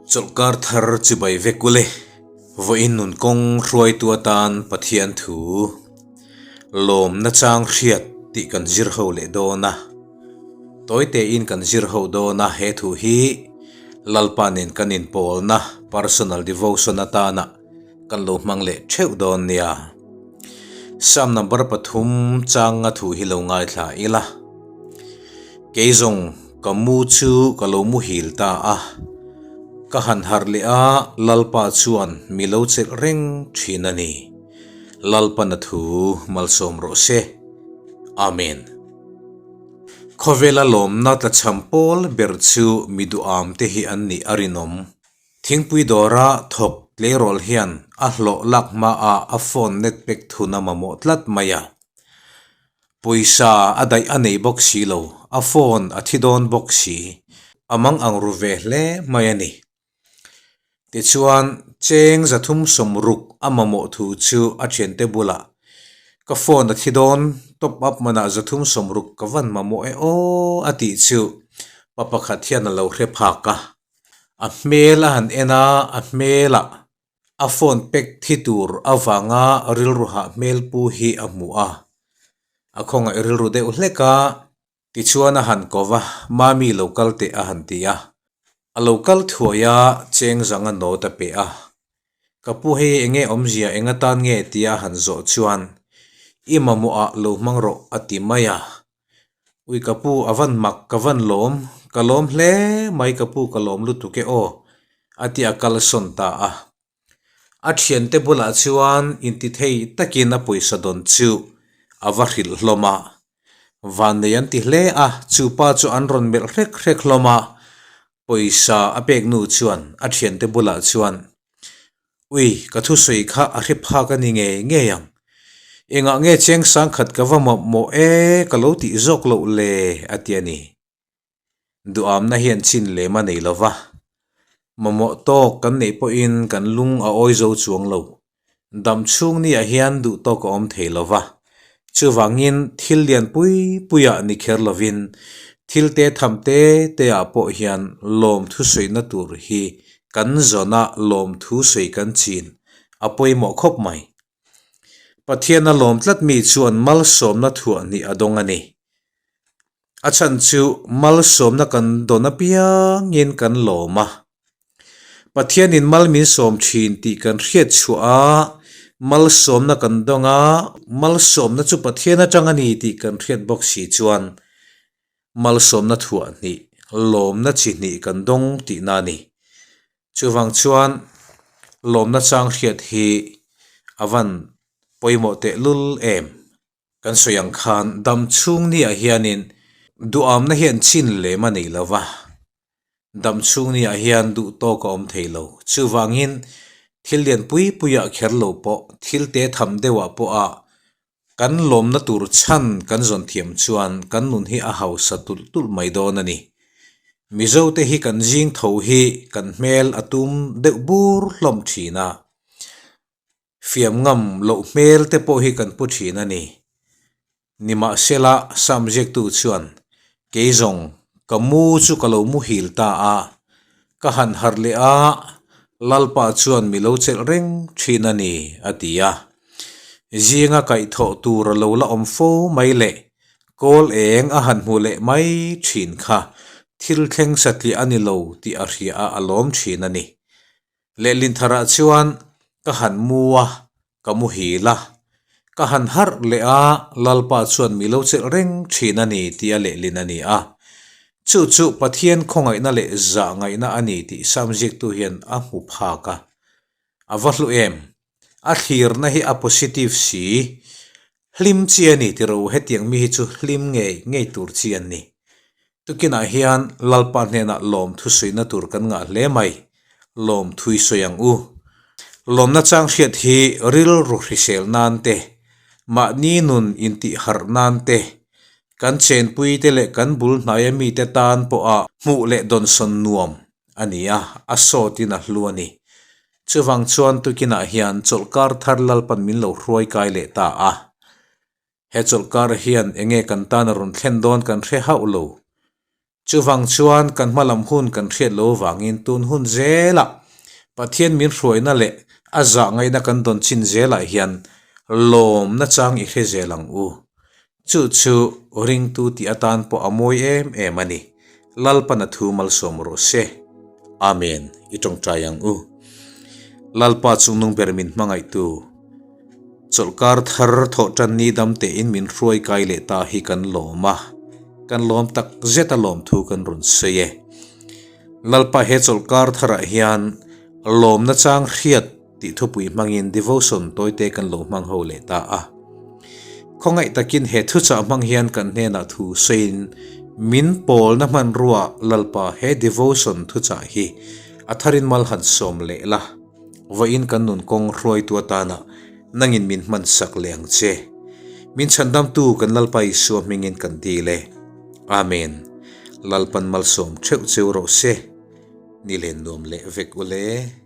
Chawlhkar thar chibai vek ule, vawiin nun kawng hruaitu atan Pathian thu lawm nachang hriat tih kan zir ho leh dawn a. Tawi tein kan zir ho dawn a, he thu hi Lalpa nen kan inpawlna, personal devotion, atana kan lo hmang leh theuh dawn nia. Psalm number pathum changa thu hi lo ngaithla ila. Kei zawng ka mu chu ka lo muhil ta a, ka han harh leh a, Lalpa chuan mi lo chelh reng thin a ni. Lalpana thu malsawm rawh se. Amen. Khawvela lawmna tlachham pawl ber chu mi duham te hi an nih a rinawm. Thingpui dawra thawk tleirawl hian a hlawh lak hmaah a phone net pek thun a mamawh tlat mai a. Pawisa a daih a nei bawk si lo, a phone a thi dawn bawk si. A mang ang ru ve hle mai a ni. Tichuan, cheng 360 a mamawh thu chu a thiante bulah, Ka phone a thi dawn, top up manah 360 ka van mamawh e aw a tih chu pa pakhat hian a lo hre phak a. A hmel a han en a, a hmelah a phone pack thi tur avanga rilru hah hmel pu hi a hmu a. A khawngaih rilru deuh hlek a, tichuan a han ko va, Mami lo kal teh a han ti a. A lo kal thuai a, cheng zanga note a pe a. Ka pu hei enge awmzia eng atan nge tia a han zawh chuan, I mamawhah lo hmang rawh a ti mai a. Ui ka pu a van mak ka van lawm, ka lawm hle mai ka pu ka lawm lutuk e aw a ti a kal sawn ta a. A thiante bulah chuan intithei takin a pawisa dawn chu a va hrilh hlawm a. Vannei an ti hle a, chu pa chu an rawn melh hrek hrek hlawm a. Pawisa a pek nu chuan a thiante bulah chuan, Ui, ka thusawi kha a hre phak a ni ngei ngei ang. Engah nge cheng sangkhat ka va mawh e ka lo tih zawk loh le a ti a ni. Duhamna hian chin lem a nei lo va, mamawh tawk kan neih pawhin kan lung a awi zo chuang lo. Dam chhung niah hian duh tawk a awm thei lo va, chuvangin thil lian pui puiah ni kher lovin thil te tham te te ah pawh hian lawmthu sawina tur hi kan zawna lawmthu sawi kan chin a pawimawh khawp mai. Pathian a lawm tlat mi chuan malsawmna thuah hnih a dawng a ni. A chhan chu malsawmna kan dawn apiangin kan lawm a. Pathianin mal min sawm thin tih kan hriat chhuah a, malsawmna kan dawng a, malsawmna chu Pathian atang a ni tih kan hriat bawk si chuan malsawmna thuah hnih, lawmna chi hnih kan dawng tihna a ni. Chuvang chuan lawmna chang hriat hi a van pawimawh tehlul em? Kan sawi ang khan dam chhung niah hianin duhamna hian chin lem a nei lo va, dam chhung niah hian duh tawk a awm thei lo. Chuvangin thil lian pui puiah kher lo pawh, thil te tham deuhah pawha kan lawmna tur chhan kan zawn thiam chuan kan nun hi a hausa tulh tulh mai dawn a ni. Mizote hi kan zing tho hi kan hmel a tum deuh bur hlawm thin a. Fiam ngam loh hmel te pawh hi kan pu thin a ni. Nimahsela, Sam ziaktu chuan, Kei zawng, ka mu chu ka lo muhil ta a, ka han harh leh a, Lalpa chuan mi lo chelh reng thin a ni, a ti a. Zinga kaihthawh tur a lo la awm fo mai leh kawl eng a han hmu leh mai thin kha thil thleng satliah a ni lo tih a hria a, a lawm thin a ni. Lehlin tharah chuan ka han mu a, ka muhil a. Ka han harh leh a, Lalpa chuan mi lo chelh reng thin a ni tia lehlin a ni a. Chu chu Pathian khawngaihna leh zah ngaihna a ni tih Sam ziaktu hian a hmu phak a. A va hlu em? A thlirna hi a positive si. Hlim chi a ni ti ro, hetiang mi hi chu hlim ngei ngei tur chi an ni. Tukinah hian Lalpa hnenah lawm thusawiina tur kan ngah hle mai, lawm thui sawi ang u. Lawmna chang hriat hi rilru hrisel nan te, mahni nun intihharh nan te, kan chenpui te leh kan bul hnaia mite tan pawha hmuh leh dawnsawn nuam a ni a, a sawtin a hlu a ni. Chuvang chuan tukinah hian chawlhkar thar Lalpan min lo hruai kai leh ta a. He chawlhkar hian enge kan tan a rawn thlen dawn kan hre hauh lo. Chuvang chuan kan hma lam hun kan hriat lo vangin tun hun zelah Pathian min hruaina leh a zah ngaihna kan dawn chin zelah hian lawmna chang i hre zel ang u. Chu chu ringtu tih atan pawh a mawi em em a ni. Lalpan a thu malsawm rawh se. Amen. I tawngtai ang u. Lalpa chungnung ber min hmangaihtu. Chawlhkar thar thawh tan ni dam tein min hruai kai leh ta hi kan lawm a, kan lawm tak zet a lawm thu kan rawn sawi e. Lalpa he chawlhkar tharah hian lawmna chang hriat tih thupui hmangin devotion tawite kan lo hmang ho leh ta a. Khawngaih takin he thuchah hmang hian kan hnenah thu sawiin min pawlna hmanrua Lalpa he devotion thuchah hi a tharin mal han sawm leh la. Vawiin kan nun kawng hruaitu atana nangin min hman sak leh ang che. Min chhandamtu kan Lalpa Isua hmingin kan dil e. Amen. Lalpan malsawm theuh cheu rawh se. Ni len nuam leh vek ule.